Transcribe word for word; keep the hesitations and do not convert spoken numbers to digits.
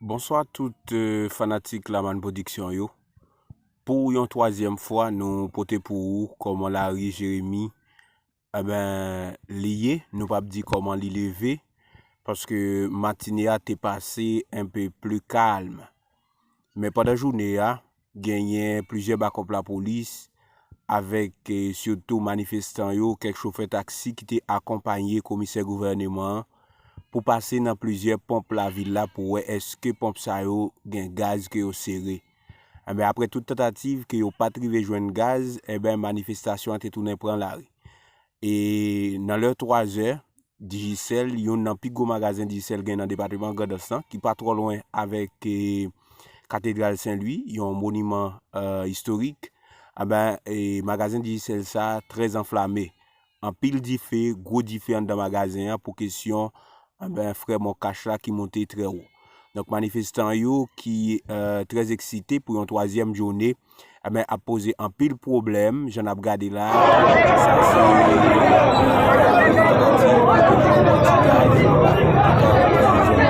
Bonswa tout euh, fanatik Lamann Pwodiksyon yo. Pou yon twazyèm fwa, nou pote pou ou kòman lari Jeremi, enben, li ye. Nou p ap di kòman li leve, paske matine a te pase enpe pli kalm. Men pandan jounen a, genyen plizyè bakòp lapolis, avèk eh, sitou manifestan yo, kèk chofè taksi ki te akonpaye komisè gouvèneman an pou pase nan plizyè ponp lavil la pou wè èske ponp sa yo gen gaz ke yo sere. Enben, apre tout tantativ ke yo pa t rive jwenn gaz, enben, manifestasyon an te tounen pran lari. E nan lè twazè, Digicel, youn nan pi gwo magazen Digicel gen nan depatman Grandans lan, ki pa twò lwen avèk eh, Katedral Sen Lwi, yon moniman eh, istorik, enben, eh, magazen Digicel sa trè anflame. Anpil dife, gwo dife anndan magazen an pou kesyon enben, frè Mokach la ki monte trè wo. Donk, manifestan yo ki eh, trè eksite pou yon twazyèm jounen, enben, ap poze anpil pwoblèm, jan n ap gade la. Sa se eh, yon tantativ pou ke yo mete gaz,